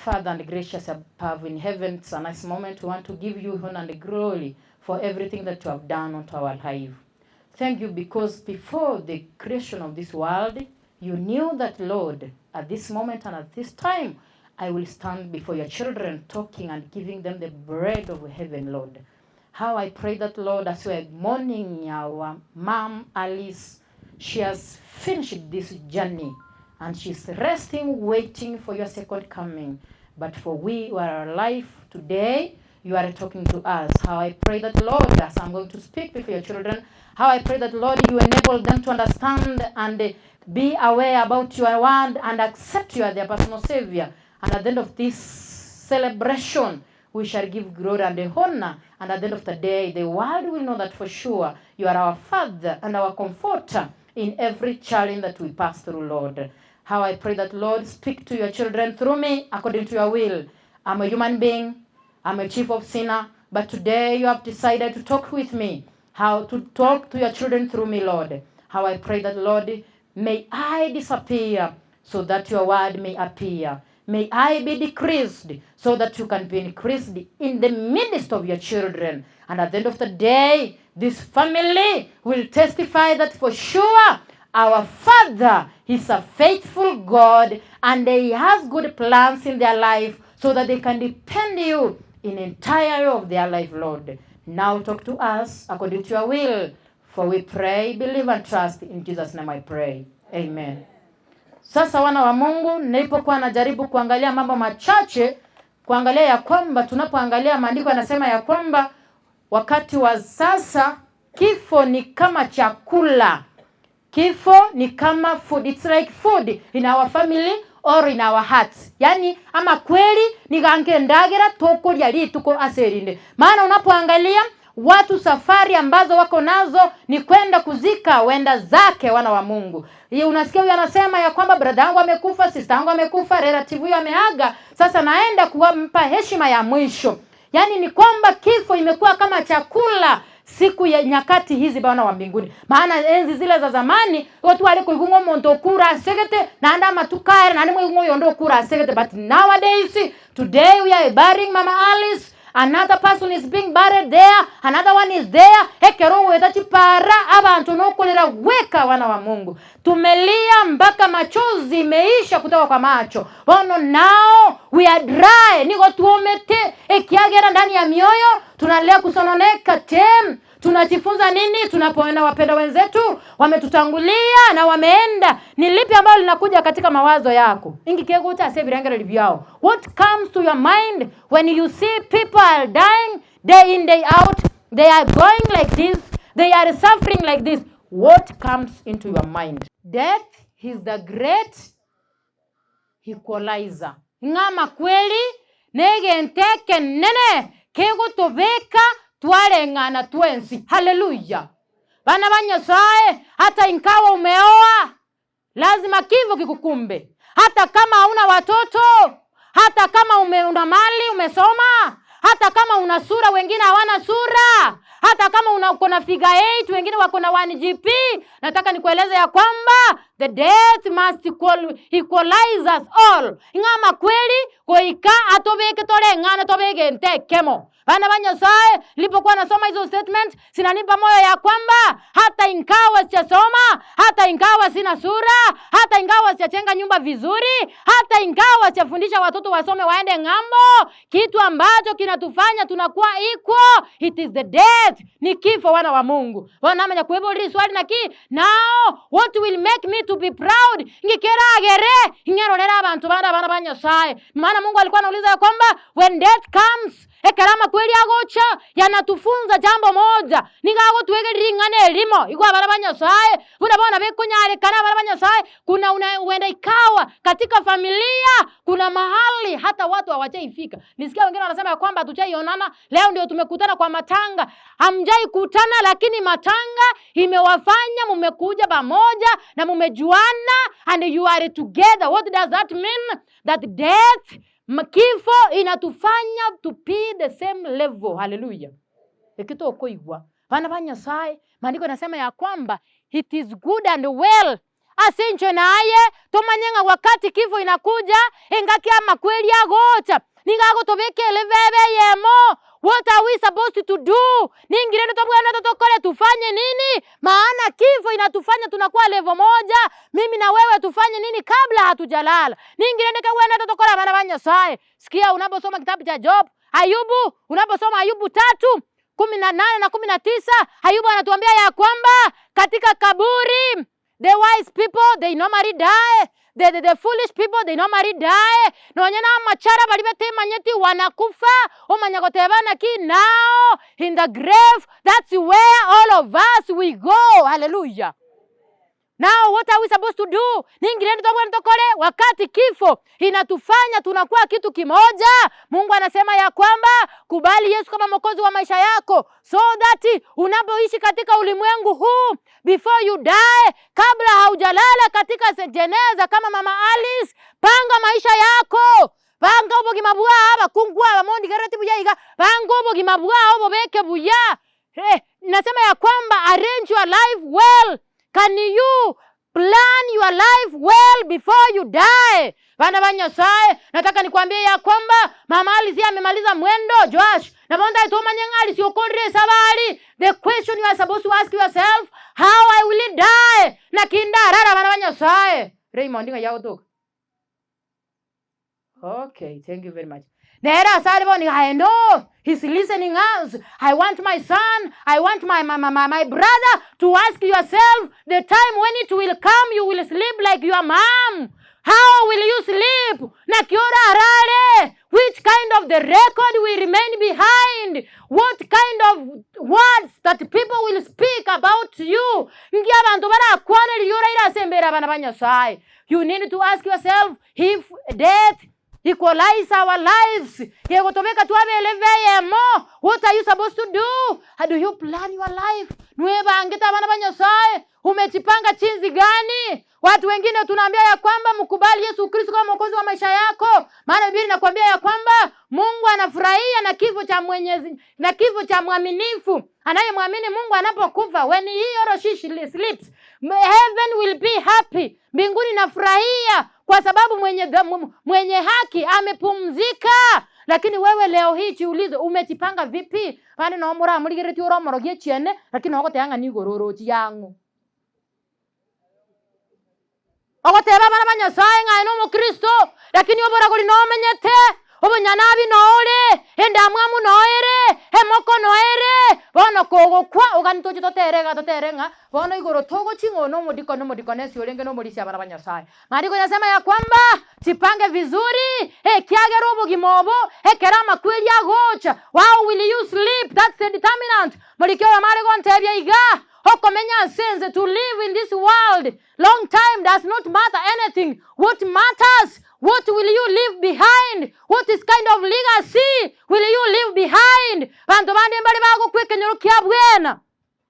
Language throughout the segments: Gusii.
Father and gracious above in heaven, it's a nice moment. We want to give you honor and glory for everything that you have done unto our life. Thank you because before the creation of this world, you knew that, Lord, at this moment and at this time, I will stand before your children talking and giving them the bread of heaven, Lord. How I pray that, Lord, as we are mourning our mom, Alice, she has finished this journey and she's resting, waiting for your second coming. But for we who are alive today, you are talking to us. How I pray that, Lord, as I'm going to speak before your children, how I pray that, Lord, you enable them to understand and be aware about your word and accept you as their personal savior. And at the end of this celebration, we shall give glory and honor. And at the end of the day, the world will know that for sure you are our Father and our comforter in every challenge that we pass through, Lord. How I pray that, Lord, speak to your children through me according to your will. I'm a human being, I'm a chief of sinner, but today you have decided to talk with me, how to talk to your children through me, Lord. How I pray that, Lord, may I disappear so that your word may appear. May I be decreased so that you can be increased in the midst of your children. And at the end of the day, this family will testify that for sure our Father is a faithful God and He has good plans in their life so that they can depend you in entire of their life, Lord. Now talk to us according to your will, for we pray, believe and trust. In Jesus' name I pray. Amen. Sasa wana wa Mungu, nilipokuwa najaribu kuangalia mambo machache, kuangalia ya kwamba tunapoangalia maandiko yanasema ya kwamba wakati wa sasa kifo ni kama chakula. Kifo ni kama food. It's like food in our family or in our hearts. Yani ama kweli nigange ndagera tokoria rituko aserinde. Maana unapoangalia watu safari ambazo wako nazo ni kwenda kuzika wenda zake wana wa Mungu. Hii unasikia huyu anasema ya kwamba brother yangu amekufa, sister yangu amekufa, relative huyu ameaga, sasa naenda kuwampa heshima ya mwisho. Yaani ni kwamba kifo imekuwa kama chakula siku ya nyakati hizi bwana wa mbinguni. Maana enzi zile za zamani watu wale kuigungo omonto okura asegete naende amatuko ere naende mwigungo oyonde okura asegete, but nowadays today we are burying Mama Alice another person is being buried there another one is there ekero weta chipara abantu nokolera weka wana wa Mungu tumelia mpaka machozi imeisha kutoka kwa macho bono now we are dry niko tuomete ekiagera ndani ya mioyo tunalea kusononeka tem tunajifunza nini tunapoenda wapenda wenzetu wametutangulia na wameenda ni lipi ambalo linakuja katika mawazo yako ingi kegota ase ebirengero byao what comes to your mind when you see people are dying day in day out they are going like this they are suffering like this what comes into your mind death is the great equalizer ng'ama kweli negenteke nene kegotobeka twareng'ana twensi haleluya bana ba nyasaye hata inkawa umeoa lazima kifo kikukumbe hata kama hauna watoto hata kama ume, una mali umesoma hata kama una sura wengine hawana sura hata kama una uko na figure 8 wengine wako na 1 GP nataka nikueleze ya kwamba the death must equal, equalize us all ng'ama kweli goika atobeke toreng'ana tobeke ntekemo bana ba nyasaye nilipokuwa nasoma hizo statement zinanipa moyo ya kwamba hata ingawa sijasoma hata ingawa sina sura hata ingawa sijajenga nyumba vizuri hata ingawa sijafundisha watoto wasome waende ng'ambo kitu ambacho kinatufanya tunakuwa equal it is the death ni kifo wana wa mungu wanamanya kuivo swali naki now what will make me to be proud ngikeragere ing'erorera abantu bana bana ba nyasaye maana mungu alikuwa anauliza ya kwamba when death comes ekerama kweli agocha yanatufunza jambo moja nigagotwegerera ing'ana erimo igwa abana ba nyasaye buna bona bekonyarekana abana ba nyasaye kuna una, huenda ikawa katika familia kuna mahali hata watu hawajaifika nisikia wengine wanasema ya kwamba hatujaionana leo ndio tumekutana kwa matanga hamjai kutana lakini matanga imewafanya mumekuja pamoja na mumejuana and you are together what does that mean that death kifo inatufanya to be the same level haleluya ekitokoigwa bana ba nyasaye maandiko nasema ya kwamba it is good and well. Ase inche na aye tomanye ng'a wakati kifo inakuja, engaki amakweri agocha, nigo agotobeka elevebe eyemo. What are we supposed to do? Ninki rende tobwenerete tokore tufanye nini? Maana kifo inatufanya tunakuwa level moja, mimi na wewe tufanye nini kabla hatujalala? Ninki rende kegwenerete tokore abana ba Nyasaye? Sikia unaposoma kitabu cha Job, Ayubu, unaposoma Ayubu tatu 18 na 19, Ayubu anatuambia ya kwamba katika kaburi the wise people they normally die, the, the, the foolish people they normally die. Nonya na amachara baria batemanyeti wanakufa, omanya goteba naki now in the grave that's where all of us we go. Hallelujah. Now what are we supposed to do? Ninki rende tobwenerete tokore wakati kifo inatufanya tunakuwa kitu kimoja? Mungu anasema ya kwamba kubali Yesu kama mwokozi wa maisha yako so that unapoishi katika ulimwengu huu before you die, kabla haujalala katika jeneza kama mama Alice, panga maisha yako panga obogima bwao abakungu aba mondigerereti buya iga panga obogima bwao obobeke buya Eh, nasema ya kwamba arrange your life well. Can you plan your life well before you die? Bana ba Nyasaye, nataka nikwambie ya kwamba mama Alice amemaliza mwendo Joash. Na bonda itomanye ng'a Alice okorire esabari. The question you are supposed to ask yourself, how I will die? Naki ndarara bana ba Nyasaye. Raymond ng'ai agotoka? Okay, thank you very much. Nere ase are bono iga, I know he's listening us. I want my son, I want my, my, my, my, my brother to ask yourself the time when it will come you will sleep like your mom. How will you sleep? Naki orarare? Which kind of the record will remain behind? What kind of words that people will speak about you? Nki abanto barakwane riria oraire ase embere abana ba Nyasaye? You need to ask yourself if death equalize our lives, egotobeka twabera eyemo, what are you supposed to do? How do you plan your life? Nwebangete abana ba Nyasaye, umejipanga chinzi gani? Watu wengine tunaambia ya kwamba mkubali Yesu Kristo kama mwokozi wa maisha yako, maana Biblia inakwambia ya kwamba Mungu anafurahia na kifo cha mwenyezi na kifo cha mwaminifu anayemwamini Mungu anapokufa, when he or she sleeps, heaven will be happy. Mbinguni inafurahia kwa sababu mwenye, mwenye haki amepumzika. Lakini wewe leo hii jiulize, umejipanga vipi? Bande no moramorigeretie ore omorogi echiene, lakini ogoteba ng'a nigo ororochi yang'o. Ogoteba abana ba Nyasaye ng'a aye nomokristo, lakini oboragori nomenyete, obonyanabi noore, endamwamu noere, emoko noere, bono kogokwa ogani toche totere iga totere ng'a bono igoro togochia ng'a oyo nomodikoni nomodikonesi orenge nomorisia abana ba Nyasaye. Maandiko yasema ya kwamba jipange vizuri, ekiagera obogima obo ekero amakweri agocha, how will you sleep? That's the determinant. Morikio oyomo are gontebia iga, okomenya ase ense, to live in this world Long time does not matter anything. What matters, what will you leave behind? What is kind of legacy will you leave behind? Banto bande mbare bagokwa ekenyoro kia bwena.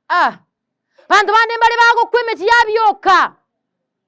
Ah. Banto bande mbare bagokwa emechi ya bioka.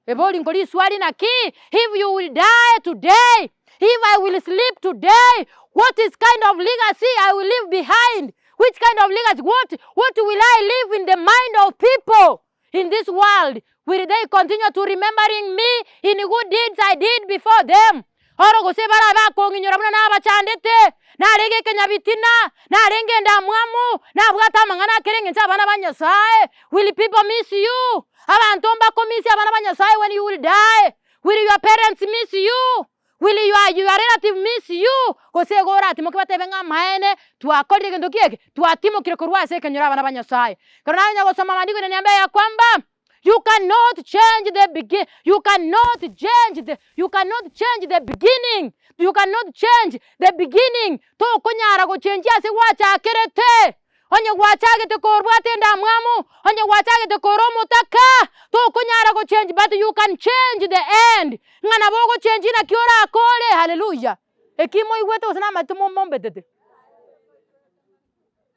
Ebori nkori iswali naki? If you will die today, if I will sleep today, what is kind of legacy I will leave behind? Which kind of legacy? What, what will I leave in the mind of people? In this world will they continue to remembering me in good deeds I did before them? Oro gose barabe bakong'inyora buna nabachandete, narenge ekenyabitina, narenge endamwamu, nabwate amang'ana akere engencho abana ba Nyasaye. Will people miss you? Abanto mbakomisi abana ba Nyasaye when you will die? Will your parents miss you? Will your your relative miss you? Gose igo oratimoke batebe ng'a amaene twakorire egento ki eke? Twatimokire korwa ase ekenyoro abana ba Nyasaye. Ekero nagenya gosoma amandiko ime niambia ya kwamba you cannot change the begi you cannot change the you cannot change the beginning you cannot change the beginning tokonyara gochenjia ase gwachakerete. Onye gwachagete korwate endamwamu, onye gwachagete kore omotaka, tokonyara gochange but you can change the end, ng'a nabo ogochengi naki orakore, haleluya. Eki moigwete gose namato mombetete?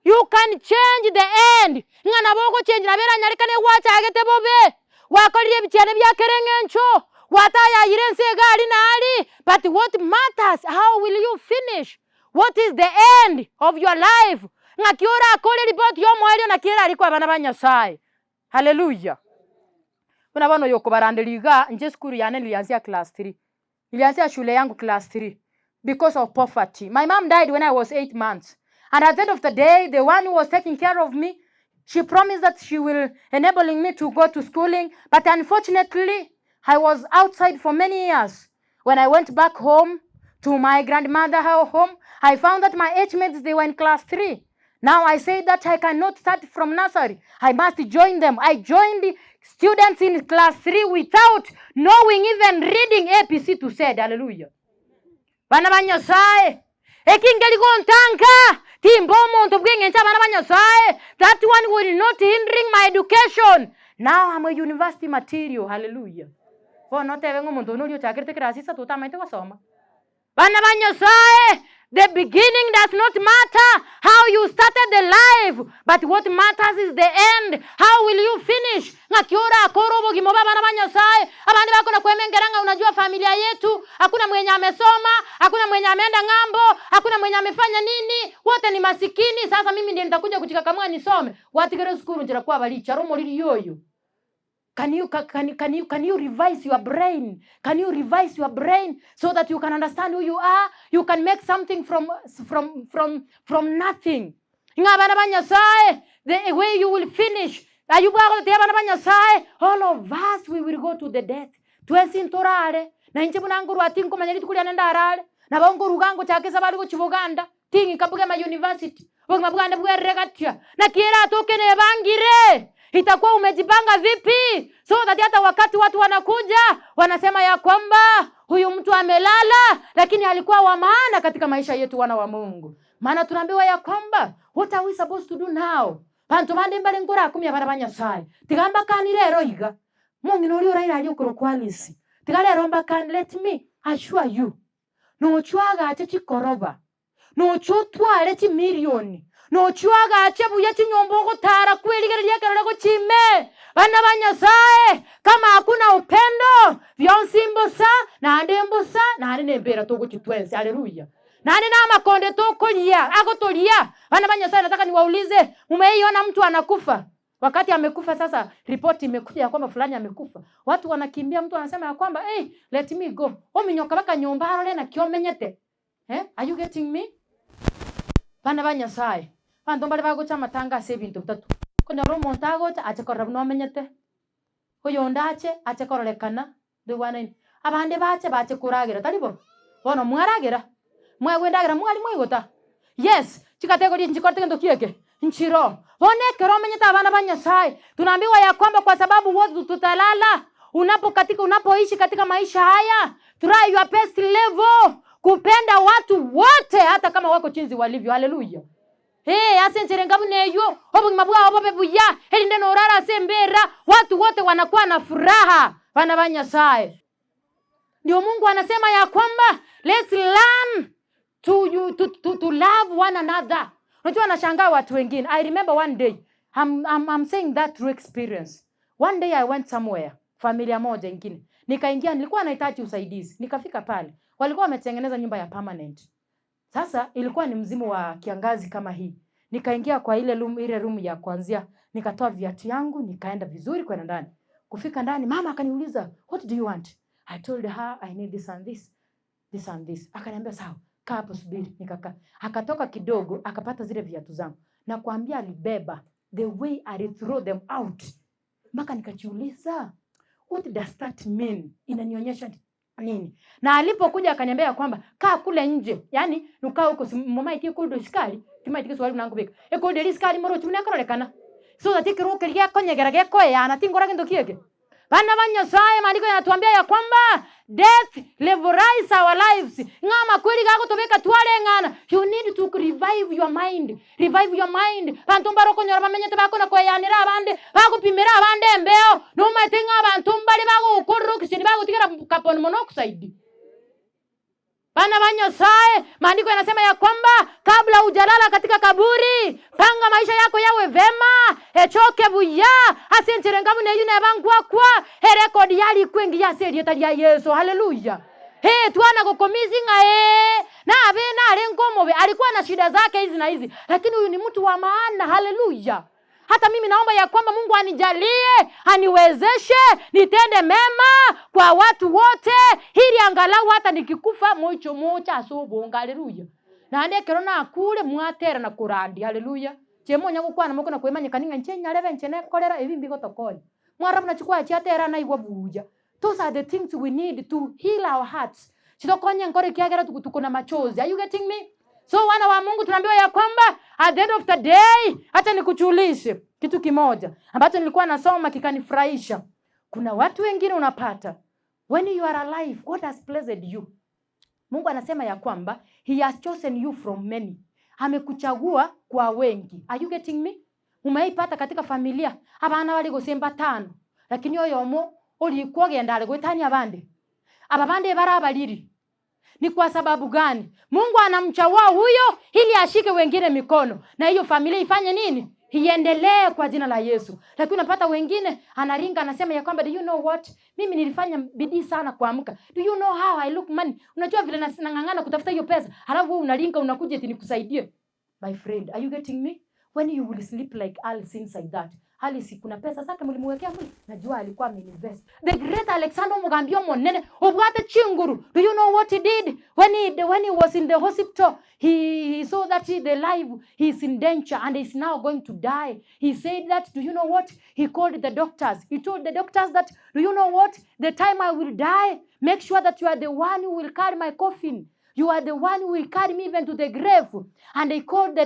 You can change the end, ng'a nabo ogochengi nabo eranyarekane gwachagete bobe, gwakorire ebichiana bia kera eng'encho, gwatayayire ense iga aria na aria, but what matters how will you finish? What is the end of your life? Ng'aki orakore ripoti y'omoerio naki erarikwe abana ba Nyasaye. Haleluya. Buna bono oyo okobaranderia igaa, inche esukuru yane nilianzia class three, nilianzia shule yangu class three because of poverty. My mum died when I was eight months and at the end of the day the one who was taking care of me she promised that she will enabling me to go to schooling but unfortunately I was outside for many years. When I went back home to my grandmother home, I found that my age mates they were in class 3. Now I say that I cannot start from nursery. I must join them. I joined the students in class 3 without knowing even reading ABC to said hallelujah. Bana ba Nyasaye, eki nkeri gontanga, timba omonto bw'eng'encho abana ba Nyasaye, that one will not hindering my education. Now I'm a university material, hallelujah. Bono otebe ng'a omonto one oria ochakerete class isato otamanyete gosoma. Bana ba Nyasaye, the beginning does not matter how you started the life, but what matters is the end, how will you finish? Ng'aki orakore obogima obe abana ba Nyasaye? Abande bakona kwemengera ng'a unajua familia yetu hakuna mwenye amesoma, hakuna mwenye ameenda ng'ambo, hakuna mwenye amefanya nini, wote ni masikini, sasa mimi ndiye nitakuja kujikakamua nisome. Gwatigera esukuru nchera kwaba richara omoriri oyo. Can you, can, can, can you, can you revise your brain? Can you revise your brain so that you can understand who you are? You can make something from, from, from, from nothing. Ng'a abana ba Nyasaye, the way you will finish. Aywo bwagotebia abana ba Nyasaye, all of us we will go to the death. Twensi ntorare, na inche buna nkorwa tinkomanya rituko riane ndarare, nabo nkoruga ngochaka esabari gochia Boganda. Ting'ika bogima university, obogima bwane bwerire gatia, naki eratoke nebangire, itakuwa umejipanga vipi so that hata wakati watu wanakuja wanasema ya kwamba huyu mtu amelala, lakini alikuwa wa maana katika maisha yetu wana wa Mungu. Maana tunaambiwa ya kwamba what are we supposed to do now? Banto bande mbare nkorakumia bara ba Nyasaye, tiga mbakani rero iga, mong'ina oria oraire aria okorokwa Alice, tiga rero mbakani, let me assure you Nochwe agache chikoroba, nochwe otware chimilioni, nochwe agache buya chinyomba ogotara kwerigereria ekerore gochia ime. Bana ba Nyasae, kama hakuna upendo, bionsi mbosa, naende mbosa, naende nembera togochia twensi. Haleluya! Naende namakonde tokoria, agotoria. Bana ba Nyasae, nataka niwaulize, mumeiona mtu anakufa? Wakati amekufa sasa, ripoti imekuja ya kwamba fulani amekufa, watu wanakimbia, mtu anasema ya kwamba hey, let me go ominyoka baka nyomba arore naki omenyete eh? Are you getting me? Bana ba Nyasaye, abanto mbare bagocha amatanga ase ebinto bitato, okonyora omonto agocha ache korora buna omenyete, oyonde ache ache kororekana Ndoigwanaine? Abande bache bache koragera, tari bo? Bono mwaragera, mwaegwa endagera mwari mwaigota? Yes, chikategoria echi nchikorete gento ki eke? Nchiroo. Bono ekero omenyete abana ba Nyasaye, tunaambiwa ya kwamba kwa sababu wote tutalala, unapo katika unapoishi katika maisha haya, try your best level kupenda watu wote hata kama wako chinzi walivyo. Haleluya. Ee, ase enchera enga buna eyio, obogima bwao bobe buya, erinde norare ase embera, watu wote wanakuwa na furaha, bana ba Nyasaye. Ndio Mungu anasema ya kwamba let's learn to, you, to, to, to love one another. Unajua nashangaa watu wengine. I remember one day I'm, I'm, I'm saying that through experience. One day I went somewhere, familia moja ingine. Nikaingia, nilikuwa nahitaji usaidizi. Nikafika pale. Walikuwa wametengeneza nyumba ya permanent. Sasa ilikuwa ni msimu wa kiangazi kama hii. Nikaingia kwa ile room, ile room ya kuanzia, nikatoa viatu yangu, nikaenda vizuri kwenda ndani. Kufika ndani, mama akaniuliza, "What do you want?" I told her I need this and this, this and this. Akaniambia sawa, kaa hapo subiri. Nikakaa. Akatoka kidogo, akapata zile viatu zangu. Nakwambia alibeba the way I throw them out. Mpaka nikajiuliza, what does that mean? Inanionyesha nini? Na alipokuja akaniambia ya kwamba kaa kule nje, yani nukaa huko mumaitie kuldo sikali timaitie kiswahili nangubika ekuldo eri sikali morochi buna ekororekana so that ekero keria gekonyegera gekoeyana tingora gento kieke. Bana ba Nyasaye, maandiko yanatuambia ya kwamba death levelize our lives ng'a amakweri gagotobeka twareng'ana. You need to revive your mind, revive your mind. Banto mbare okonyora bamenyete bakona koeyanera abande, bagopimera abande embeo, nomaete ng'a abanto mbare bagogokorera oxygen bagotigera carbon monoxide. Bana ba Nyasaye, maandiko yanasema ya kwamba kabla hujalala katika kaburi, panga maisha yako yawe vema, echoke buya ase enchera enga buna eyio neba ngwakwa erekodi yarikwa engiya ase erieta ria Yeso. Haleluya! Ee, twana gokomisi ng'a ee, nabe narenge omobe, alikuwa na shida zake hizi na hizi, lakini huyu ni mtu wa maana. Haleluya! Hata mimi naomba ya kwamba Mungu anijalie, aniwezeshe, nitende mema kwa watu wote, ili angalau hata nikikufa moicho mocha ase obonge. Haleluya. Naende ekero nakure mwatera na korandia. Haleluya. Inche monya gokwana mokona koemanyekani ng'a inche nyarebe inche nekorera, ebi mbigotokonya. Mwarora buna chikwaya chiatera naigwa buya. Those are the things we need to heal our hearts. Chitokonye enkoro ekiagera tuko na machozi. Are you getting me? So wana wa Mungu tunaambiwa ya kwamba at the end of the day, acha nikujulishe kitu kimoja ambacho nilikuwa nasoma kikanifurahisha. Kuna watu wengine unapata when you are alive, God has blessed you. Mungu anasema ya kwamba he has chosen you from many. Amekuchagua kwa wengi. Are you getting me? Umeipata katika familia abana bari gose mbatano lakini oyomo orikwa ogenda are goetania abande. Aba bande bare abariri. Ni kwa sababu gani? Mungu anamchagua huyo ili ashike wengine mikono na hiyo familia ifanye nini? Iendelee kwa jina la Yesu. Lakini unapata wengine anaringa anasema ya kwamba do you know what? Mimi nilifanya bidii sana kuamka. Do you know how I look money? Unajua vile nang'ang'ana kutafuta hiyo pesa. Halafu wewe unaringa unakuja eti nikusaidie. My friend, are you getting me? When you will sleep like Alice inside that. Alice kuna pesa zake mlimuwekea mli. Najua alikuwa ameinvest. The great Alexander Mugambi omonene obwate chinguru. Do you know what he did? When he was in the hospital, he saw that the life he is in danger and is now going to die. He said that, do you know what? He called the doctors. He told the doctors that, do you know what? The time I will die, make sure that you are the one who will carry my coffin. You are the one who will carry me even to the grave. And they called the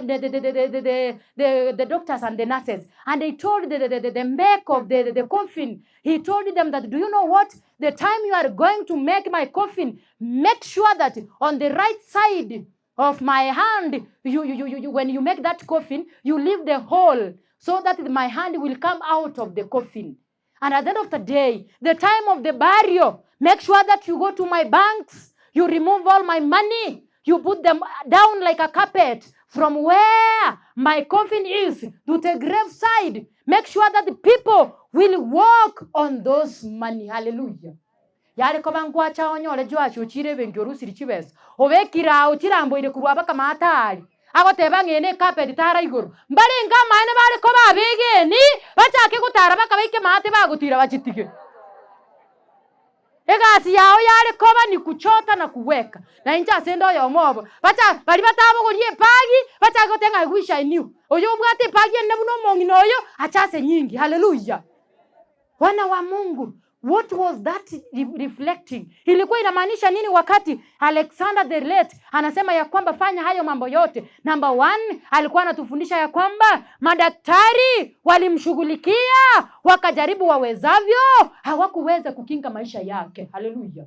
doctors and the nurses. And they told the make of the coffin. He told them that, do you know what? The time you are going to make my coffin, make sure that on the right side of my hand, when you make that coffin, you leave the hole so that my hand will come out of the coffin. And at the end of the day, the time of the burial, make sure that you go to my banks, you remove all my money, you put them down like a carpet from where my coffin is to the graveside. Make sure that the people will walk on those money. Hallelujah. Yare koba nkwacha onyore Joash ochire ebenki orusiri chibesa obekire ao chiramboire korwa baka maatari agoteba ng'a ene ecarpet tara igoro mbarenge amaene bare koba abegeni bachake gotara baka baike maate bagotira bachitige. Egasi yao yare koba ni kuchota na kuweka na inche ase ende oyomo obo bacha bari batabogoria ebagi bachake goteba ng'a I wish I knew oyo obwate ebagi ende buna omong'ina oyo ache ase nyingi. Hallelujah. Wana wa Mungu, what was that reflecting? Ilikuwa inamaanisha nini wakati Alexander the Great anasema ya kwamba fanya hayo mambo yote? Number one, alikuwa anatufundisha ya kwamba madaktari walimshughulikia, wakajaribu wawezavyo, hawakuweza kukinga maisha yake. Hallelujah.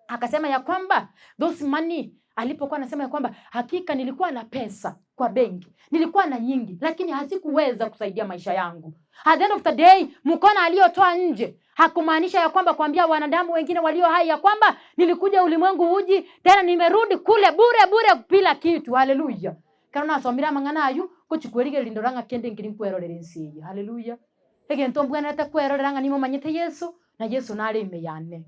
Akasema ya kwamba those money, alipokuwa anasema ya kwamba hakika nilikuwa na pesa kwa benki, nilikuwa na nyingi, lakini hazikuweza kusaidia maisha yangu. At the end of the day, mkono aliyotoa nje hakumaanisha ya kwamba kuambia wanadamu wengine walio hai ya kwamba nilikuja ulimwengu uji tena nimerudi kule bure bure bila kitu. Hallelujah. Kana nasomira mang'ana ayu gochikwerigereria ndora ng'a kende nkeri nkwerorera ense eye. Hallelujah. Egento mbwenerete kwerorera ng'a nimomanyete Yesu na Yesu nare ime yane.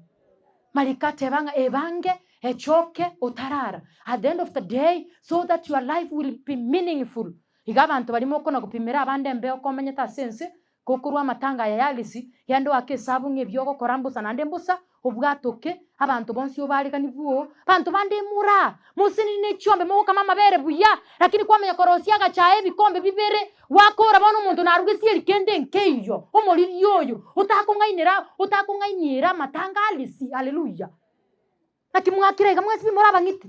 Marika ateba ng'a ebange echoke otarara. At the end of the day, so that your life will be meaningful. Iga abanto baria mokona gopimera abande embeo komenyete ase ense, gokorwa amatanga aya ya alisi, genda oake esabu ng'a ebi ogokora mbosa naende mbosa, obwatoke, abanto bonsi obaregani bwoo, abanto bande moraa, moseneni ne chiombe mogokama amabere buya, lakini kwamanya korosia agachae ebikombe bibere, gwakora bono omonto narugesie rikende nkeiyo, omoriri oyo, otakong'ainera otakong'ainiera amatanga alisi, haleluya. Naki mwakire iga mwensi pi more abang'iti?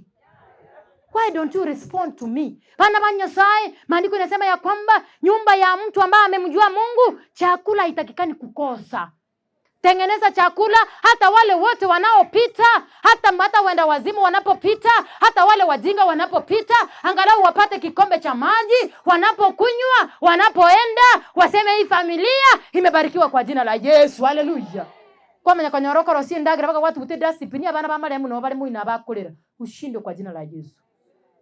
Why don't you respond to me? Bana ba Nyasaye, maandiko inasema ya kwamba nyumba ya mtu ambaye amemjua Mungu, chakula haitakikani kukosa. Tengeneza chakula hata wale wote wanaopita, hata wenda wazimu wanapopita, hata wale wajinga wanapopita, angalau wapate kikombe cha maji, wanapokunywa, wanapoenda, waseme hii familia imebarikiwa kwa jina la Yesu. Haleluya. Kwamenya konyorokoro rosie ndagira baka watu gute dustbin abana ba maremu no bari muina bakurira. Ushinde kwa jina la Yesu.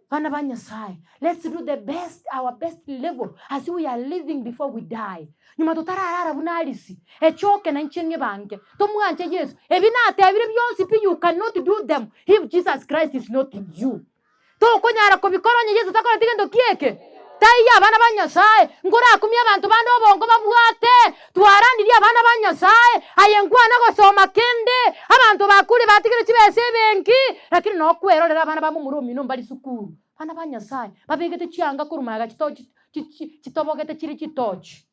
Bana ba Nyasaye, let's do the best, our best level as we are living before we die. Nyuma tutararara buna alisi, echoke na inche ng'ebange. Tomwanche Yesu. Ebi natebire bionsi pi, you cannot do them if Jesus Christ is not in you. Tokonyara kobikora onye Yesu takoreti gento kieke. Taiyo abana ba Nyasae, nkorakumie abanto bande obongo babwate. Twaranirie abana ba Nyasae, aye nkwana gosoma kende, abanto bakure batigire chibesa ebenki, lakini nokwerorera abana ba momura omino mbari sukuru. Abana ba Nyasae, babegete chianga korwa magega chitochi chitobogete chire chitochi.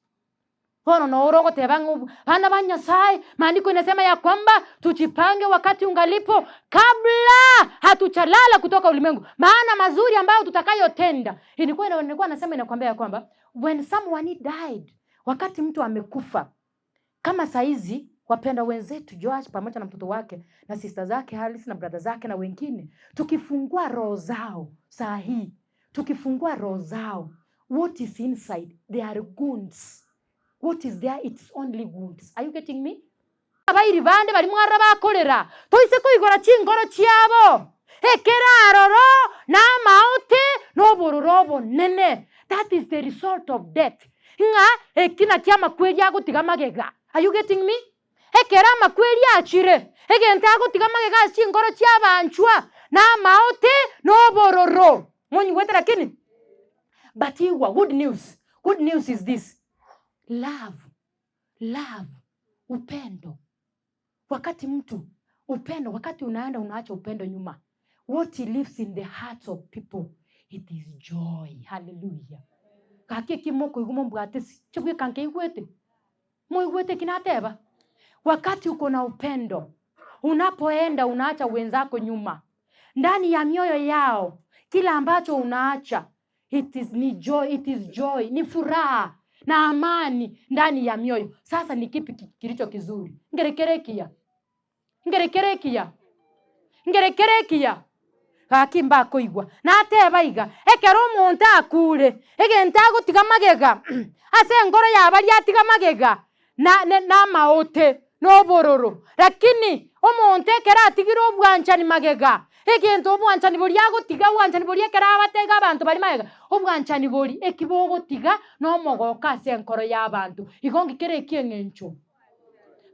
Bono noro ogoteba ng'a abana ba Nyasae, maandiko inasema ya kwamba tujipange wakati ungalipo kabla hatujalala kutoka ulimwengu, maana mazuri ambayo tutakayotenda. Ilikuwa nilikuwa nasema inakwambia ya kwamba when someone died, wakati mtu amekufa, kama saizi wapenda wenzetu Joash pamoja na mtoto wake na sister zake Alice na brother zake na wengine, tukifungua roho zao saa hii, tukifungua roho zao, what is inside they are wounds. What is there it's only wounds. Are you getting me? Abairi bande baria mwarora bakorera, toise koigora chingoro chiabo, ekere aroro na amaote na obororo obonene. That is the result of death. Ng'a eki nakio amakweri agotiga magega. Are you getting me? Ekero amakweri achire, egento agotiga magega ase chingoro chi'abanchwa, na amaote, na obororo. Monyigwete lakini? But igwa, good news, good news is this, love, love, upendo. Wakati mtu, upendo, wakati unaenda unaacha upendo nyuma, what he leaves in the hearts of people, it is joy. Hallelujah. Gaki eki mokoigwa mombwate ase, chibweka nkeigwete. Moigwete eki nateba? Wakati uko na upendo, unapoenda unaacha wenzako nyuma, ndani ya mioyo yao kila ambacho unaacha it is, ni joy, it is joy, ni furaha na amani ndani ya mioyo. Sasa ni kipi kilicho kizuri? Ngerekerekia ngerekerekia ngerekerekia gaki mbakoigwa nateba iga ekero omonto akure egento agotiga magega ase enkoro ya baria atiga magega na ne namaote na obororo lakini omonto ekero atigire obwanchani magega egento obwanchani boria agotiga obwanchani boria ekero abatega abanto baria magega obwanchani boria eki bogotiga na omogoko ase enkoro ya abanto igo nki kere ekieng'encho.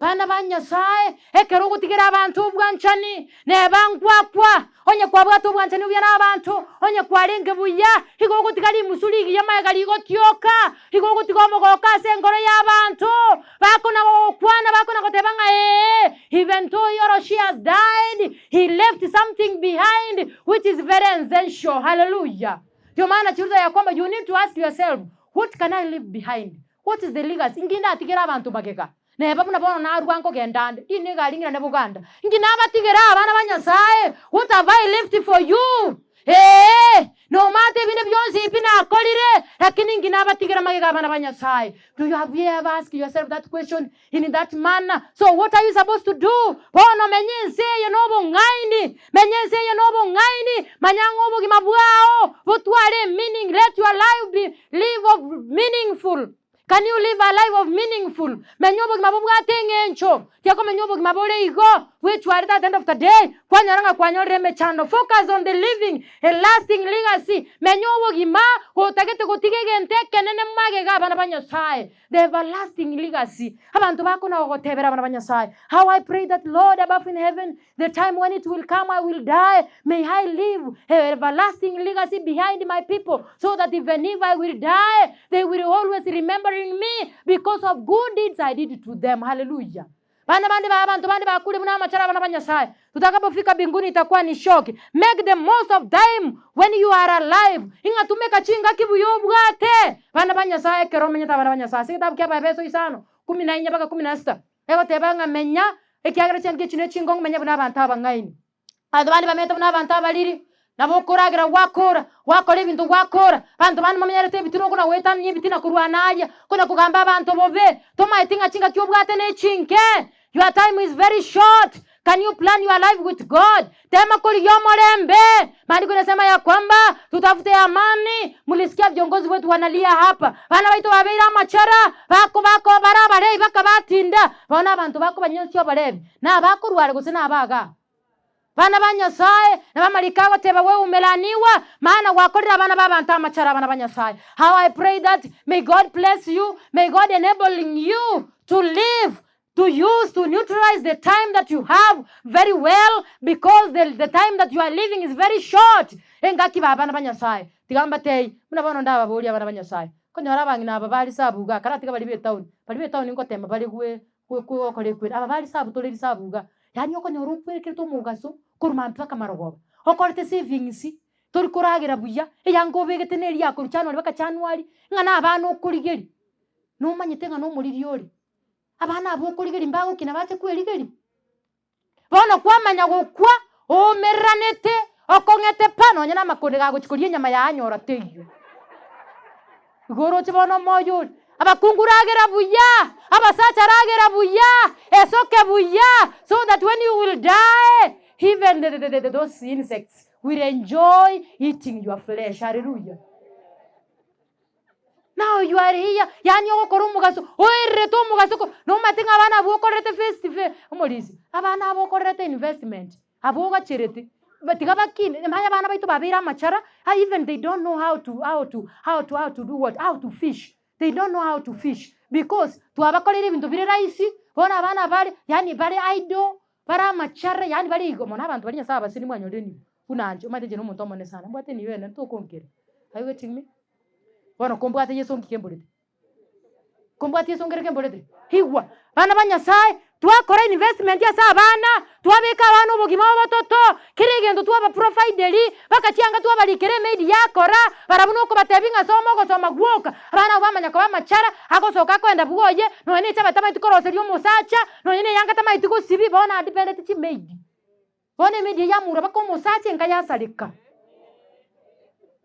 Bana ba Nyasae, ekero ogotigera abanto obwanchani, neba ngwakwa, onye kwabwate obwanchani obuya na abanto, onye kwarenge buya, igo ogotiga rimusu rigiya magega rigotioka, igo ogotiga omogooko ase enkoro y'abanto, bakona gogokwana, bakona goteba ng'a ee, even though he or she has died, he left something behind which is very essential. Hallelujah! Ndio maana chiruta ya kwamba you need to ask yourself, what can I leave behind? What is the legacy? Inki ndatigere abanto magega? Neba buna bono narua nkogenda ande, riina egari ng'irane Buganda. Inki nabatigera abana ba Nyasae? What have I left for you? Ee, nomate ebinde bionsi pi nakorire, lakini inki nabatigera magega abana ba Nyasae? Do you have you ever ask yourself that question in that manner? So what are you supposed to do? Bono menya ense eye nobong'aini, menya ense eye nobong'aini, manya ng'a obogima bwao botware emeaning, let your life be Live of meaningful. Can you live a life of meaningful? Menya obogima bobwate eng'encho. Tiakomenya obogima bore igo, bwechwarete at the end of the day, kwanyora ng'a kwanyorire emechando. Focus on the living a lasting legacy. Menya obogima gotagete gotiga egento ekenene magega abana ba Nyasaye. The everlasting legacy. Abanto bakona gogotebera abana ba Nyasaye, How I pray that Lord above in heaven, the time when it will come I will die, may I leave a everlasting legacy behind my people so that even if I will die, they will always remembering me because of good deeds I did to them. Hallelujah. Bana bande ba abanto bande bakure buna amachara abana ba Nyasaye. Tutakapofika mbinguni itakuwa ni shock. Make the most of time when you are alive. Ing'a tumeka chingaki buya obwate. Bana ba Nyasaye ekero omenyete abana ba Nyasaye. Ase egetabu kia Abaefeso isano, kumi na inye mpaka kumi na sita, egoteba ng'a menya ekiagera chiangaki echi ne chingong'u menya buna abanto abang'aini. Abanto bande bamenyete buna abanto abariri, nabo okoragera gwakora, gwakora ebinto gwakora, abanto bande bamenyerete ebitina okona goetania ebitina korwa naria, okona kogamba abanto bobe, tomaeti ng'a chingaki obwate ne chinke, your time is very short, can you plan your life with God? Tema korigia omorembe, maandiko inasema ya kwamba tutafute amani, mlisikia viongozi wetu wanalia hapa, bana baito babeire amachara, bako bako bare abarei baka batinda, bono abanto bakobanyosia oborebi, nabakorware gose nabagaa. Bana ba Nyasae, nabo amariko agoteba we umelaniwa, maana gwakorire abana b'abanto amachara abana ba Nyasae. How I pray that may God bless you, may God enabling you to live, to use, to neutralize the time that you have very well because the, the time that you are living is very short. Engaki ba abana ba Nyasae. Tiga mbatebie, buna bono ndababorie abana ba Nyasaye, nkonyora abang'ina aba ba risabu igaa, karatiga baria ba etown, baria ba etown ngotema bare gwe gwe gokora ekweri, aba ba risabu tore risabu igaa, yaani okonyora okwerekerete omogaso korwa mambia mpaka marogoba, okorete savings, tori koragera buya, eyanga obegete na eria yakorwa January mpaka January, ng'a na abana okorigeria, nomanyete ng'a nomoriri ore, abana abwo okorigeria mbagokina bache kwerigeria. Bono kwamanya gokwa oumereranete, okong'ete pa, nonya namakonde gagochia koria enyama yanyora teiyo. Igo oroche bono omoyo oria, abakungu ragera buya, abasacha ragera buya, esoke buya, so that when you will die, even the, the, the, those insects will enjoy eating your flesh. Hallelujah. Now you are here, yaani ogokora omogaso, oererete omogaso ko nomanyete ng'a abana abwo okorerete first fe omorisia, abana aba okorerete investment, abwo ogacherete, ba tiga bakine, manya abana baito babeire amachara, ah even they don't know how to how to how to how to do what, how to fish, they don't know how to fish because twabakoreire ebinto bire rahisi, bono abana bare yaani bare idle, bare amachara yaani bare igo, mono abanto baria Nyasaye abaseni mwanyorire nigo, buna inche, omanyete inche na omonto omonene sana, mbwate enibo enene tokonkera, are you getting me? Bono kombwate Yeso nki kemborete? Kombwate Yeso nkere kemborete? Igwa, bana ba Nyasaye, twakora investment ase abana, twabeka abana obogima obototo, kera egento twabaprovideri, mpaka chianga twabarikera emaid yakora, barabwo nokobatebia ng'a soma ogosoma gwoka, abana abwo bamanya koba amachara, agosoka akoenda bwoye, nonya na echaba tamaeti koroseria omosacha, nonya na eyanga tamaeti gosibia, bono adependeti chimaid. Bono emaid eyio yamura mpaka omosacha enka yasareka.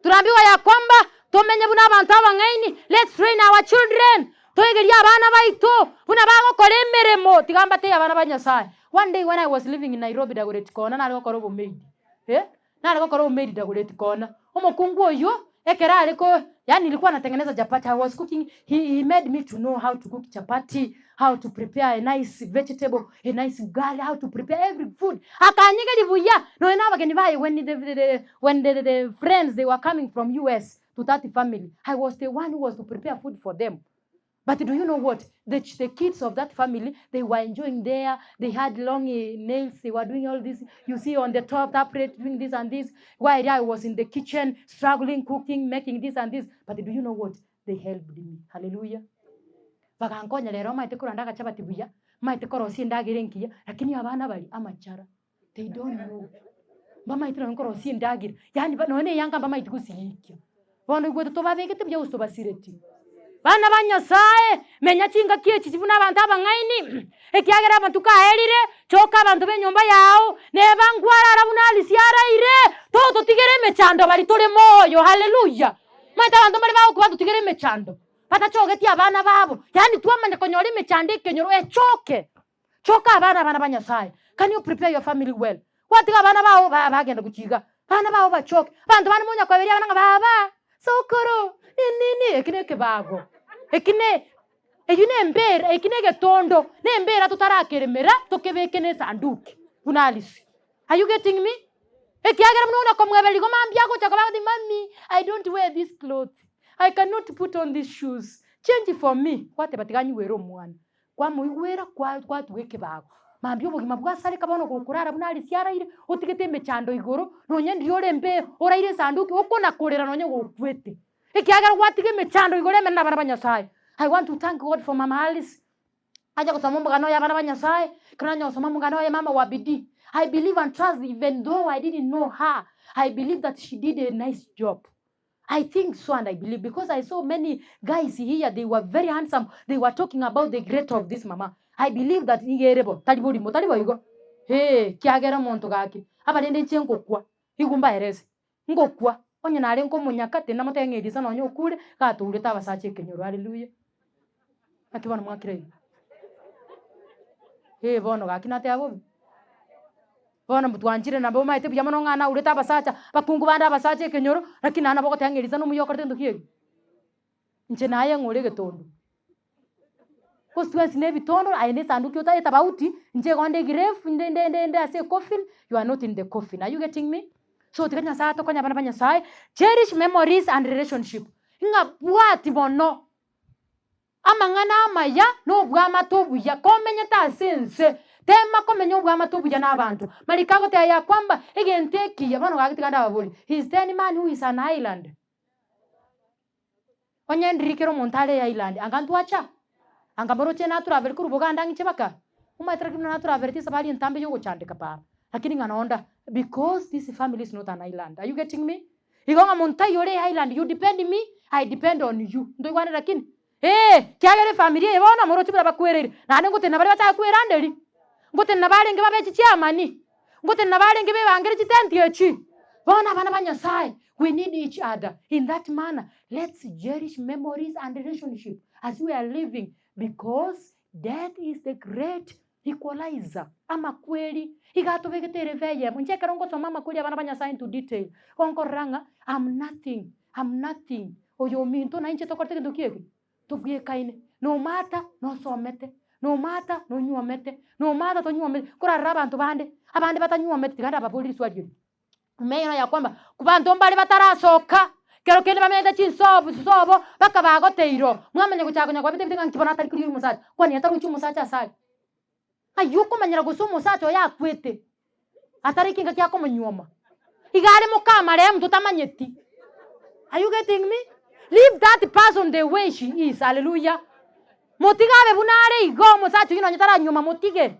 Turambiwa ya kwamba tomenye buna abanto abang'aini, let's train our children, toegerie abana baito buna bagokora emeremo, tiga mbatebie abana ba Nyasaye. One day when I was living in Nairobi Dagoretti Corner nare gokora obomaid, eh, nare gokora obomaid Dagoretti Corner, omokungu oywo ekero are ko yaani nilikuwa natengeneza chapati, I was cooking, he he made me to know how to cook chapati, how to prepare a nice vegetable, a nice ugali, how to prepare every food. Akanyegeria buya, nonya na abageni baye when the, the, the, when the, the, the friends they were coming from US to that family, I was the one who was to prepare food for them. But do you know what? The, the kids of that family, they were enjoying there. They had long eh, nails. They were doing all this. You see on the top, top plate, doing this and this. While I was in the kitchen, struggling, cooking, making this and this. But do you know what? They helped me. Hallelujah. Bagankonya rero omanyete koranda agachabati buya, omanyete korosia endagera engiya, lakini abana baria amachara, they don't know. Mbamaete nonye korosia endagera, yaani ba nonye na eyanga mbamaeti gosiikia. Bono igwete tobabegete buya gose tobasiretie. Bana ba Nyasaye, menya chingaki echi buna abanto abang'aini, ekiagera amatuko aerire, choka abanto b'enyomba yao, neba nkwarara buna Alisi araire, tototigere emechando baria tore moyo, haleluya. Omanyete abanto mbare bagokwa batotigere emechando. Batachogeti abana babo, yaani twamanya konyora emechando ekenyoro echoke. Choka abana abana ba Nyasaye. Can you prepare your family well? Gwatiga abana bao ba bagenda gochia iga, abana bao bachoke. Abanto bande monya koeberia abana ng'a baba, sokoro, nini nini, eki na ekebago, eki ne eywo ne embera, eki na egetondo, na embera totarakeremera tokebeke na esanduki buna Alice. Are you getting me? Ekiagera buna ona komwebereria igo mambia agocha koba agoteba mummy I don't wear this cloth, I cannot put on these shoes, change for me, gwateba tiga anyigwere omwana, kwamoigwera kwa kwatuga ekebago. Mambia obogima bwasareka bono gokorara buna arisia araire, otigete emechando igoro, nonye ndiria ore mbe oraire esanduki okona korera nonye gokwete. Ekiagera gwatiga emechando igoro emene na abana ba Nyasaye. I want to thank God for mama Alice. Ache gosoma omogano oye abana ba Nyasaye, ekero nanya gosoma omogano oye mama wa bidii, I believe and trust even though I didn't know her, I believe that she did a nice job. I think so and I believe because I saw many guys here, they were very handsome, they were talking about the great of this mama. I believe that nigo ere bo, tari borimo, tari boigo? Eeh, kiagera omonto gaki, abarende inche ngokwa, igo mbaerese, ngokwa, onye narenge omonyaka tindamotebia ng'a Elisa nonye okure, gatourete abasacha ekenyoro, haleluya. Naki bono mwakire iga? Ee bono gaki nateba bobe? Bono twanchire nabo omanyete buya mono ng'a naurete abasacha, abakungu bande abasacha ekenyoro, lakini naende nabo ogoteba ng'a Elisa nomuya okorete gento ki eke? Inche naye ng'ore egetondo. Gose twensi na ebitondo, aye na esanduki ota etabauti, inche igo nde egrave, nde nde nde nde ase ecoffin, you are not in the coffin, are you getting me? So tiga Nyasaye atokonye abana ba Nyasaye, cherish memories and relationship, ng'a bwati mono amang'ana amaya na obwamate obuya, komenyete ase ense, tema komenya obwamate obuya na abanto. Mariko agoteba ya kwamba, egento ekiya, bono gaki tiga ndababorie, is there any man who is an island? Onye ndiri kera omonto are island, anga ntwacha? Anga moroche natraveli korwa Buganda ang'iche baka? Omanyete lakini buna natravelete esafari entambe ya ogochandeka para, lakini ng'a nonda because this family is not an island, are you getting me? Igo ng'a monto taiyo ore island, you depend me, I depend on you, ntoigwane lakini? Eeh, kiagera efamiri eye bono moroche buna bakwereire, naende ngotenena baria bachake kweranderia, ngotenena barenge babe chichairman, ngotenena barenge bebangere chitenti echi. Bono abana ba Nyasaye, we need each other in that manner, let's cherish memories and relationship as we are living because death is the great equalizer, amakweri iga atobegete ere eyemo. Inche ekero ngosoma amakweri abana ba Nyasaye into detail, igo nkorora ng'a am nothing, am nothing, oyo ominto na inche tokorete gento ki eke? Tobwekaine, nomata nosomete, nomata nonywomete, nomata tonywometi, korarora abanto bande, abande batanyuometi tiga ndababorie riswali eri. Meyona ya kwamba abanto mbare batarasoka, kero kende bamenyete chinsobo chisobo mpaka bagoteirwe, mwamanya gochaka konya kobabeta ebite ng'a nki bono atari korigia omosacha, kwani atarochi omosacha ase are? Aywo okomanyera gose omosacha oye akwete, atariki engaki akomonywoma, iga are moka amarehemu totamanyeti. Are you getting me? Leave that person the way she is, hallelujah. Motige abe buna are igo, omosacha oyio nonye taranywoma motige.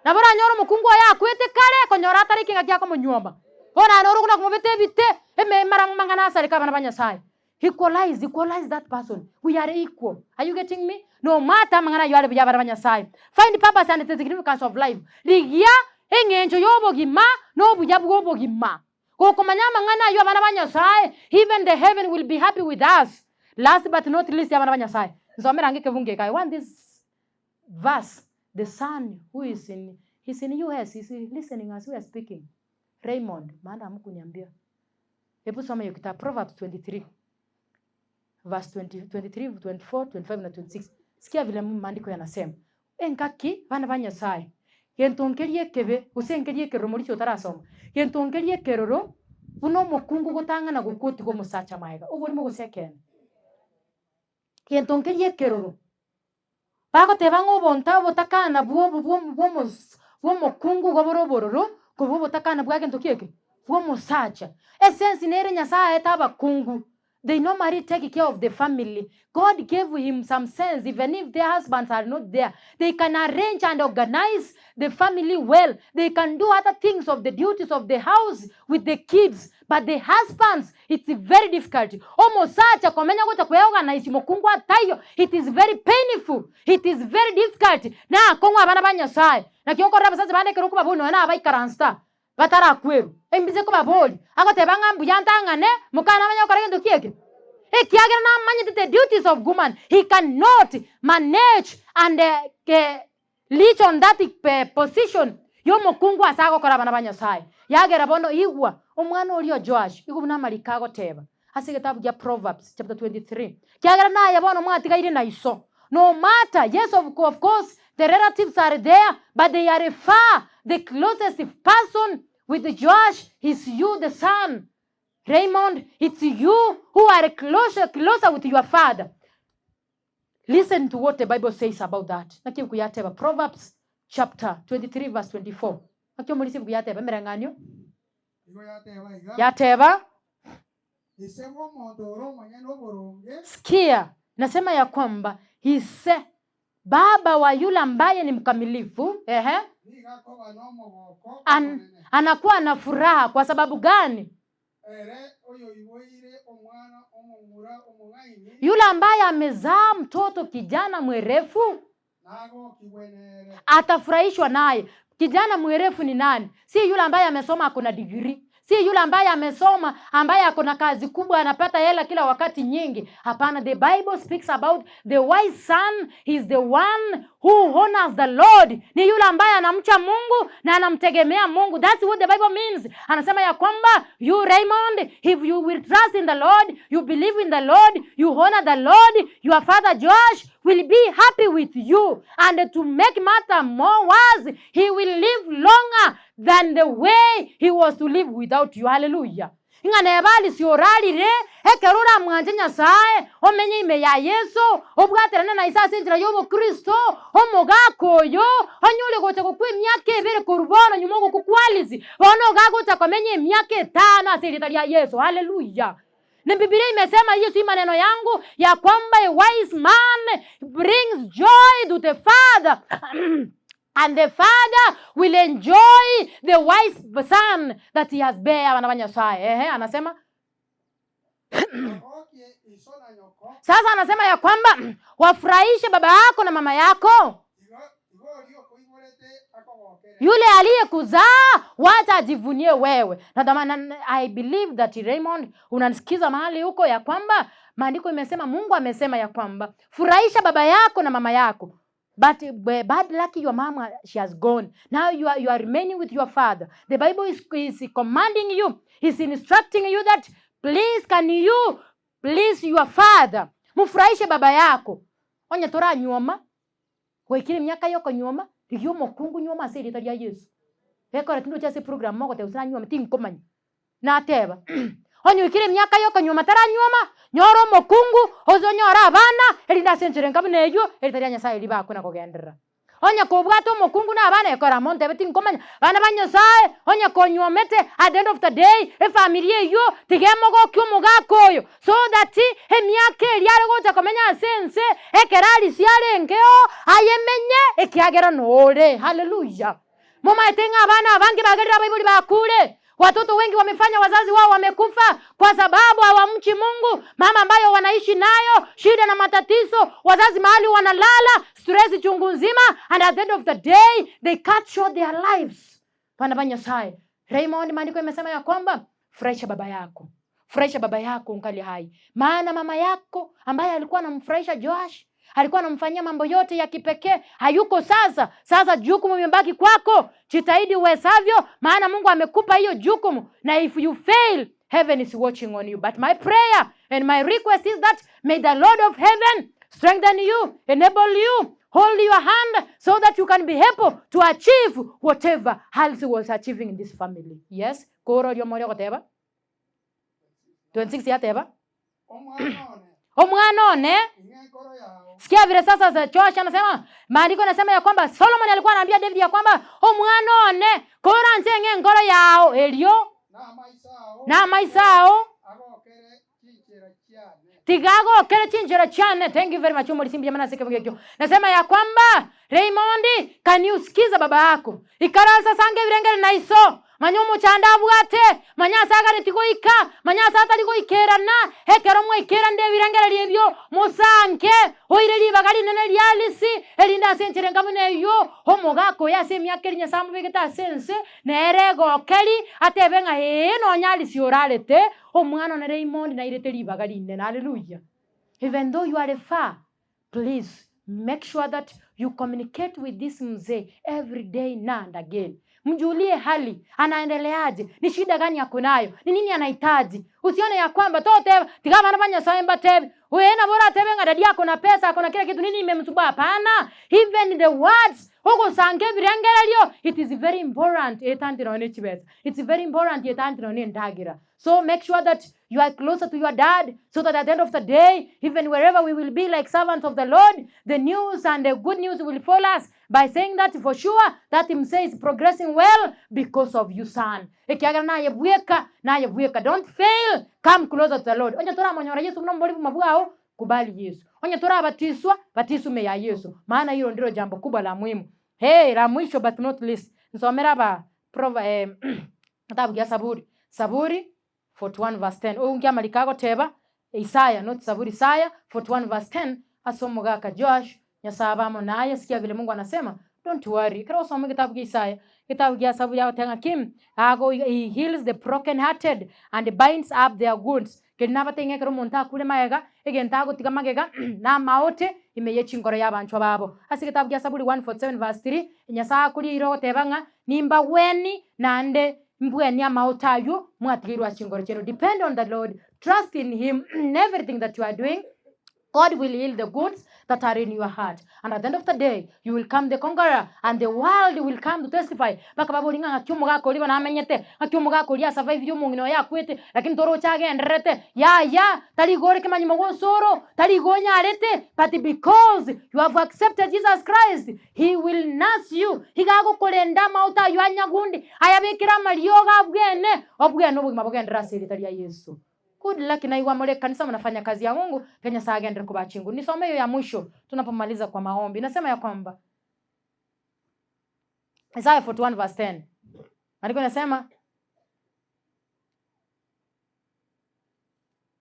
Nabo oranyore omokungu oye akwete kare, konyora atariki engaki akomonywoma. Bono aye noro okona komobeta ebite, eme emara amang'ana asareke abana ba Nyasaye. Equalize, equalize that person, we are equal, are you getting me? No matter amang'ana ayio are buya abana ba Nyasaye. Find purpose and the significance of life, rigia eng'encho ya obogima na obuya bwa obogima. Gokomanya amang'ana ayio abana ba Nyasaye, even the heaven will be happy with us. Last but not least abana ba Nyasaye, nsomera ange ekebungo eke, I want this verse, the son who is in, he's in US, he's listening as we are speaking, Raymond, maana hamkuniambia. Hebu soma hiyo kitabu Proverbs 23 verse 20, 23, 24, 25 na 26. Sikia vile maandiko yanasema. Engaki bana ba Nyasaye gento nkeria ekebe gose nkeria ekeroro moriche otarasoma gento nkeria ekeroro buna omokungu gotang'ana gokwa otiga omosacha maega oborimo gose ekeene. Gento nkeria ekeroro bagoteba ng'a obonto obotakana bwa obo bwa bwa omos bwa omokungu igo bore obororo kobua obotakana bwa gento ki eke? Bwa omosacha. Esensi nere Nyasaye aete abakungu, they normally take care of the family, God gave him some sense even if their husbands are not there, they can arrange and organize the family well, they can do other things of the duties of the house with the kids, but the husbands It's very difficult omosacha komenya gocha kweorganize mokungu ataiyo it is very painful, it is very difficult na akong'u abana ba Nyasaye. Naki okorora abasacha bande ekero okobaboria nonya na abaikaranste aa batarakwerwa, embise kobaboria, agoteba ng'a mbuya ntang'ane mokana amanye gokora gento ki eke? Ekiagera namanyete the duties of woman, he cannot manage and Reach on that position y'omokungu ase agokora abana ba Nyasaye. Yagera bono igwa, omwana oria o Joash, igwa buna amariko agoteba ase egetabu gia Proverbs chapter 23, Kiagera naye bono mwatigaire na iso, no matter, yes of of course the relatives are there, but they are far, the closest person with Joash is you the son. Raymond, it's you who are closer, closer with your father. Listen to what the Bible says about that. Naki ebuku yateba, Proverbs chapter 23 verse 24. Naki omorisia ebuku yateba, emereng'anio Igo yateba iga, yateba, Ise bw'omonto ore omonyene oboronge, sikia, nasema ya kwamba ise baba wa yule ambaye ni mkamilifu, ehe, nigo akoba nomogoko an, omonene. anakuwa na furaha. Kwa sababu gani? Ere oyoiboire omwana omomura omong'aini. Yule ambaye amezaa mtoto kijana mwerefu. Nagokigwe nere. Atafurahishwa naye. Kijana mwerefu ni nani? Si yule ambaye amesoma ako na degree, si yule ambaye amesoma ambaye ako na kazi kubwa anapata hela kila wakati nyingi. Hapana, the Bible speaks about the wise son is the one who honors the Lord, ni yule ambaye anamcha Mungu na anamtegemea Mungu. That's what the Bible means. Anasema ya kwamba you Raymond, if you will trust in the Lord, you believe in the Lord, you honor the Lord, your father Joash will be happy with you and to make matter more worse, he will live longer than the way he was to live without you. Hallelujah. Ng'a neba alisia orarire, ekero oramwanche Nyasae, omenye ime ya Yeso, obwaterane na ise ase enchera y'obokristo, omogaka oyo onyore gocha gokwa emiaka ebere korwa bono nyuma ogokwa kwa Alisi, bono iga agocha komenya emiaka etano ase erieta ria Yeso. Haleluya! Ni Biblia imesema hiyo si maneno yangu ya kwamba a wise man brings joy to the father and the father will enjoy the wise son that he has bear abana ba Nyasaye. Ehe, anasema Bagokie iso na nyoko. Sasa anasema ya kwamba wafurahishe baba yako na mama yako. Igo igo oria okoiborete akogokere. Yule aliyekuzaa wacha ajivunie wewe. Na ndio maana I believe that Raymond unanisikiza mahali huko ya kwamba maandiko imesema, Mungu amesema ya kwamba furahisha baba yako na mama yako. But bad luck your mama she has gone. Now you are remaining with your father. The Bible is commanding you, is instructing you that please can you please your father. Mfurahishe baba yako. Onye toranyuoma goikire emiaka ya okonyuoma, rigia omokungu nyuoma ase erieta ria Yeso. Gekora tindochi ase eprogram mogoteba gose nanyuome tinkomanya. Nateba, onye oikire emiaka ya okonyuoma taranyuoma, nyora omokungu, oze onyore abana, erinde ase enchera enka buna eywo, erieta ria Nyasaye ribakwe na kogenderera. Onye kobwate omokungu na abana ekora amo ntebe tinkomanya, bana ba Nyasaye, onye konyuomete, at the end of the day, efamiri eywo tiga emogokie omogaka oyo, so that emiaka eria are gocha komenya ase ense, ekero arisia arengeo, ayemenye ekiagera nore. Haleluya! Momaete ng'a abana abange bagerire abaibori bakure, watoto wengi wamefanya wazazi wao wamekufa kwa sababu hawamchi Mungu. Mama ambayo wanaishi nayo shida na matatizo, wazazi mahali wanalala, stress chungu nzima, and at the end of the day they cut short their lives. Bana ba Nyasaye, Raymond, maandiko imesema ya kwamba furahisha baba yako, furahisha baba yako ungali hai, maana mama yako ambaye alikuwa anamfurahisha Joash alikuwa anamfanyia mambo yote ya kipekee, hayuko sasa. Sasa jukumu imebaki kwako, jitahidi uwezavyo, maana Mungu amekupa hiyo jukumu, na if you fail heaven is watching on you. But my prayer and my request is that may the Lord of heaven strengthen you, enable you, hold your hand so that you can be able to achieve whatever Halsey was achieving in this family. Yes, koro oria omore ogoteba 26 yateba Omwana one, omwana one ing'a enkoro yao. Sikia vile sasa za Joash anasema, maandiko yanasema ya kwamba Solomon alikuwa anaambia David ya kwamba omwana one kora nche ng'e enkoro yao erio Namaiso ao na amaiso ao agokere chinchera chiane. tiga agokere chinchera chiane. Thank you very much omorisia mbuya mono ase ekebugo ekio. Nasema ya kwamba Raymond, can you sikiza baba yako ikaransa sange ebirengere na iso manya omochando abwate manya ase agareti goika manya ase atari goikerana ekero mwaikeranire ebirengererio ebio mosanke oire ribaga rinene riarisi erinde ase enchera enga buna eywo omogaka oyo ase emiaka eria Nyasaye amobegete ase ense nere egokeri atebe ng'a ee nonya arisi orarete omwana one Raymond nairete ribaga rinene hallelujah. Even though you are far Please make sure that you communicate with this mzee every day now and again. Mjulie hali, anaendeleaje, ni shida gani ako nayo, ni nini anahitaji. Usione ya kwamba toteba tiga abana ba Nyasaye mbatebe oye nabo oratebe ng'a dadi ako na pesa ako na kila kitu nini imemsumbua. Hapana, even the words ogosanga ebirengererio it is very important etantire nonye ne chibesa, it's very important etantire nonye ne endagera. So make sure that you are closer to your dad so that at the end of the day, even wherever we will be like servants of the Lord, the news and the good news will follow us by saying that for sure that mzee is progressing well because of you son. Ekiagera naye bweka, naye bweka. Don't fail, come closer to the Lord. Onye toramonyora Yesu buna omobori bw'obogima bwao, kubali Yesu. Onye torabatiswa, batiswa ime ya Yesu. Maana hilo ndilo jambo kubwa la muhimu. Hey, la mwisho but not least, nsomere aba Prov eh, getabu gia Saburi, Saburi 41 verse 10. Ounki amariko agoteba, Isaya, not Saburi, Isaya 41 verse 10, ase omogaka Joash, Nyasaye abe amo naye, sikia vile Mungu anasema, don't worry. Ekero ogosoma egetabu gia Isaya, egetabu gia Saburi agoteba ng'a ki? Ago he heals the broken hearted and binds up their wounds. Keria nabatebie ng'a ekero omonto akure magega, egento agotiga magega namaote ime ye chinkoro y'abanchwa babo. Ase egetabu gia Saburi 147 verse 3, Nyasaye akorieire ogoteba ng'a nimbagwenie naende mbwenie amaote ayio mwatigeirwe ase chinkoro chiaino. Depend on the Lord, trust in him in everything that you are doing, God will heal the wounds that are in your heart and at the end of the day you will come the conqueror and the world will come to testify mpaka baborie ng'a ng'aki omogaka oria bono amenyete, ng'aki omogaka oria asurvivire omong'ina oye akwete lakini toroche agendererete, yaya tari igo ore kemanyimo gose oro, tari igo onyarete but because you have accepted Jesus Christ he will nurse you, iga agokorenda amaote aywo anyagundi ayabekere amariogo abwene, obwene obogima bogenderere ase erieta ria Yeso. Good luck naigwa more ekanisa mnafanya kazi ya Mungu, pia Nyasaye agenderere kobaa chinguru. Nisome hiyo ya mwisho tunapomaliza kwa maombi. Inasema ya kwamba Isaiah 41 verse 10. Maandiko inasema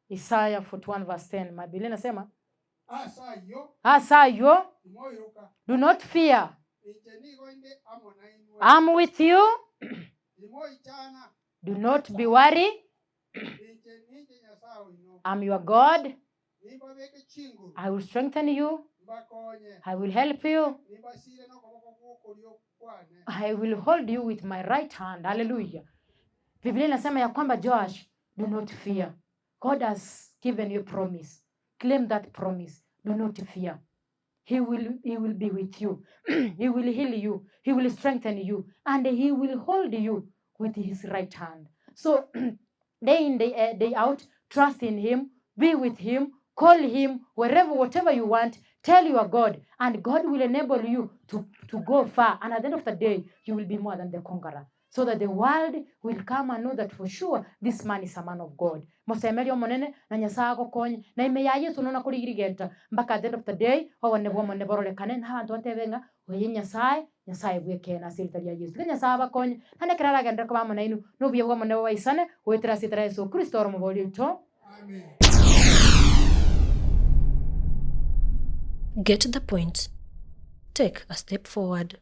Isaiah 41 verse 10. Biblia inasema Ase ayio, ase ayio timoiroka, do not fear inche nigo inde amo nainwe. I'm with you Timoichana, do not be worry inche ninche Nyasae oino. I'm your God Nimbabeke chinguru, I will strengthen you mbakonye, I will help you nimbasire nokoboko gw'okorio kwane. I will hold you with my right hand. Hallelujah. Biblia inasema ya kwamba Joash, do not fear. God has given you promise. Claim that promise. Do not fear. He will, he will be with you. He will heal you. He will strengthen you. And he will hold you with his right hand. So day in, day, day out, trust in him, be with him, call him wherever, whatever you want, tell your God, and God will enable you to, to go far. And at the end of the day, you will be more than the conqueror. So that the world will come and know that for sure this man is a man of God. Mosemerie Omonene, na Nyasae agokonye, na ime ya Yeso nonya korigirie gento, mpaka at the end of the day, obonene bw'Omonene bororekane, na abanto batebe ng'a oye Nyasae, Nyasae bw'ekeene ase erieta ria Yeso. Tiga Nyasae abakonye, naende ekero aragenderere koba amo nainwe, na obuya bw'Omonene bobaisane, goetera ase erieta ria Yeso Kristo ore Omobori oito. Amen. Get the point. Take a step forward.